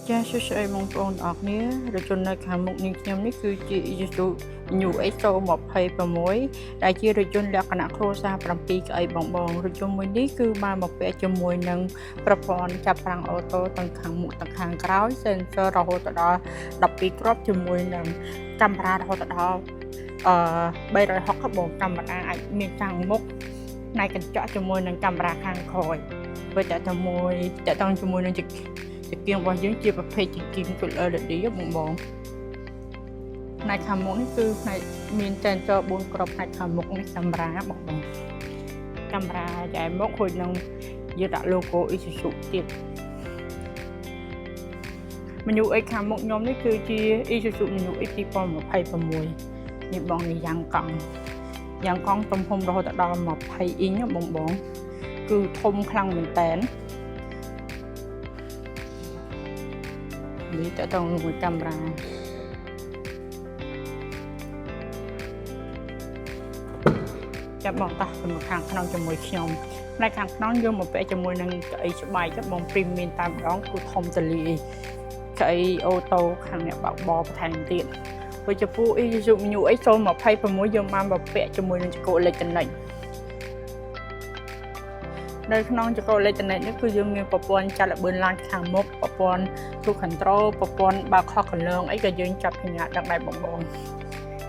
ចាសួស្តីបងប្អូនទាំងអស់គ្នារថយន្តនៅខាងមុខនាងខ្ញុំនេះគឺជា Isuzu MU-X 026ដែលជារថយន្តលក្ខណៈគ្រួសារ7កៅអីបងបងរថយន្តមួយនេះគឺបានមកពាក់ជាមួយនឹងប្រព័ន្ធចាប់ហ្វ្រាំងអូតូទាំងខាងមុខទាំងខាងក្រោយ sensor រហូតដល់12គ្រាប់ជាមួយនឹងកាមេរ៉ារហូតដល់អឺ360បងកាមេរ៉ាអាចមានខាងមុខផ្នែកកញ្ចក់ជាមួយនឹងកាមេរ៉ាខាងក្រោយបើតើតមួយតើតងជាមួយនឹងចង្គៀងរបស់យើងជាប្រភេទចង្គៀង Full LED បងបងផ្នែកខាងមុខនេះគឺផ្នែកមាន sensor 4គ្រាប់ផ្នែកខាងមុខនេះកាមេរ៉ាបងបងកាមេរ៉ាចែមុខរួចនឹងយើងដាក់ logo Isuzu ទៀត MU-X ខាងមុខខ្ញុំនេះគឺជា Isuzu MU-X 2026នេះបងនេះយ៉ាងកង់យ៉ាងកង់ទំហំរហូតដល់20អ៊ីងបងបងគឺធំខ្លាំងមែនតើនេះតើតងមួយកាមេរ៉ាចាប់បងតោះទៅខាងក្នុងជាមួយខ្ញុំផ្នែកខាងក្នុងយើងមកពាក់ជាមួយនឹងកៅអីស្បែកបងព្រីមមានតាមដងគឺធំទលាយកៅអីអូតូខាងអ្នកបើកបរបន្ថែមទៀតព្រោះចំពោះ Isuzu MU-X 026យើងបានមកពាក់ជាមួយនឹងចង្កូតអេឡិចត្រូនិកនៅក្នុងចង្កូតអេឡិចត្រូនិកនេះគឺយើងមានប្រព័ន្ធចាត់ល្បឿនឡានខាងមុខប្រព័ន្ធ cruise control ប្រព័ន្ធបើកខុសកន្លងអីក៏យើងចាប់សញ្ញាដឹងដែរបងបង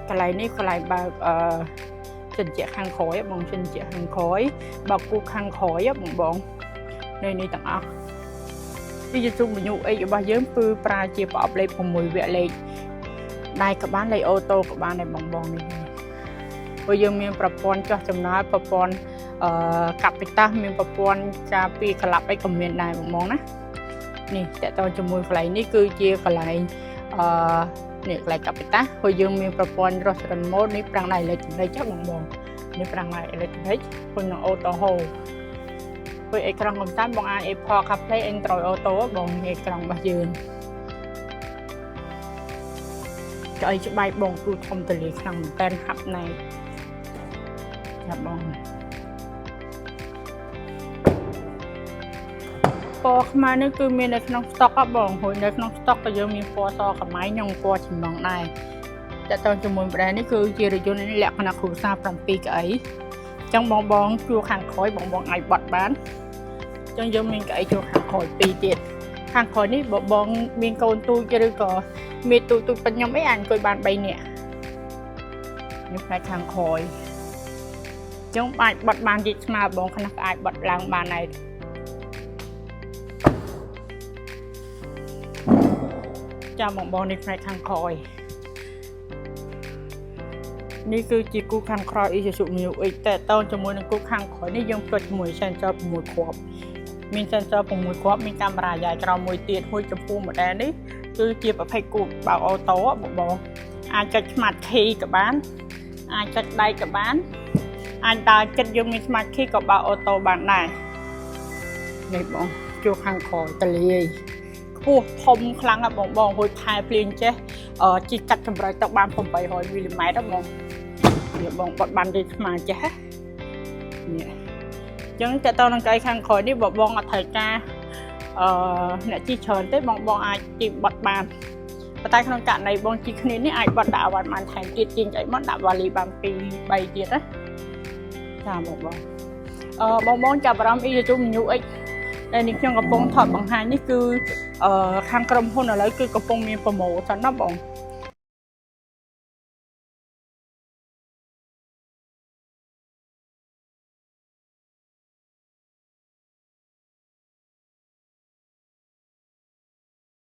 កន្លែងនេះកន្លែងបើកអឺជញ្ជាក់ខាងក្រោយបងជញ្ជាក់ខាងក្រោយបើកគូខាងក្រោយបងបងនៅនេះទាំងអស់ Isuzu MU-X របស់យើងគឺប្រើជាប្រអប់លេខ6វគ្គលេខដៃក៏បានលេខអូតូក៏បានដែរបងបងនេះព្រោះយើងមានប្រព័ន្ធចោះចំណាយប្រព័ន្ធអឺកាប់ពីតាសមានប្រព័ន្ធការពារក្លាប់អីក៏មានដែរបងបងណានេះតើតើជាមួយកន្លែងនេះគឺជាកន្លែងអឺនេះកន្លែងកាប់ពីតាសព្រោះយើងមានប្រព័ន្ធរស់រម៉ូតនេះប្រាំងដៃអេឡិចត្រូនិកបងបងនេះប្រាំងដៃអេឡិចត្រូនិកព្រោះនឹងអូតូហូព្រោះអេក្រង់កំសាន្តបងអាច Apple CarPlay Android Auto បងអេក្រង់របស់យើងកៅអីច្បាច់បងគឺធំទលាយខ្លាំងមែនតើហាប់ណែចាប់បងពណ៌ខ្មៅនេះគឺមាននៅក្នុងស្តុកហ៎បងរួចនៅក្នុងស្តុកក៏យើងមានពណ៌សខ្មៅនិងពណ៌ចម្លងដែរតើតើជាមួយប្រែនេះគឺជារថយន្តលក្ខណៈគ្រួសារ7កៅអីអញ្ចឹងបងបងជួខាងក្រោយបងបងអាចបត់បានអញ្ចឹងយើងមានកៅអីជួខាងក្រោយ2ទៀតខាងក្រោយនេះបើបងមានកូនទូចឬក៏មានទូចទូចប៉ុនខ្ញុំអីអាចអង្គុយបាន3នាក់នេះផ្នែកខាងក្រោយអញ្ចឹងអាចបត់បានជាស្មើបងខ្លះក៏អាចបត់ឡើងបានដែរចាំបងបងនេះផ្នែកខាងក្រោយនេះគឺជាគូខាងក្រោយ Isuzu MU-X តែតើជាមួយនឹងគូខាងក្រោយនេះយើងភ្ជាប់ជាមួយ sensor 6គ្រាប់មាន sensor 6គ្រាប់មានកាមេរ៉ាយ៉ាក្រោមមួយទៀតមួយចំពោះ model នេះគឺជាប្រភេទគូបើកអូតូបងបងអាចចុច smart key ក៏បានអាចចុចដៃក៏បានអាចដើរចិត្តយើងមាន smart key ក៏បើកអូតូបានដែរនេះបងជួខាងក្រោយតលាយខ្ពស់ធំខ្លាំងណាស់បងបងរួចខែភ្លៀងចេះជីកាត់ចម្រោយទឹកបាន800មីលីម៉ែត្របងនេះបងបត់បានដូចស្មាចេះនេះអញ្ចឹងតើតើនឹងកៅខាងក្រោយនេះបើបងអត់ត្រូវការអឺអ្នកជិះច្រើនទេបងបងអាចជិះបត់បានប៉ុន្តែក្នុងករណីបងជិះគ្នានេះអាចបត់ដាក់អវ៉ាន់បានថែមទៀតជាងអីមកដាក់វ៉ាលីបាន2 3ទៀតណាចាបងបងអឺបងបងចាប់អារម្មណ៍ Isuzu MU-X ដែលនេះខ្ញុំកំពុងថតបង្ហាញនេះគឺអឺខាងក្រុមហ៊ុនឥឡូវគឺកំពុងមាន promotion ណាបង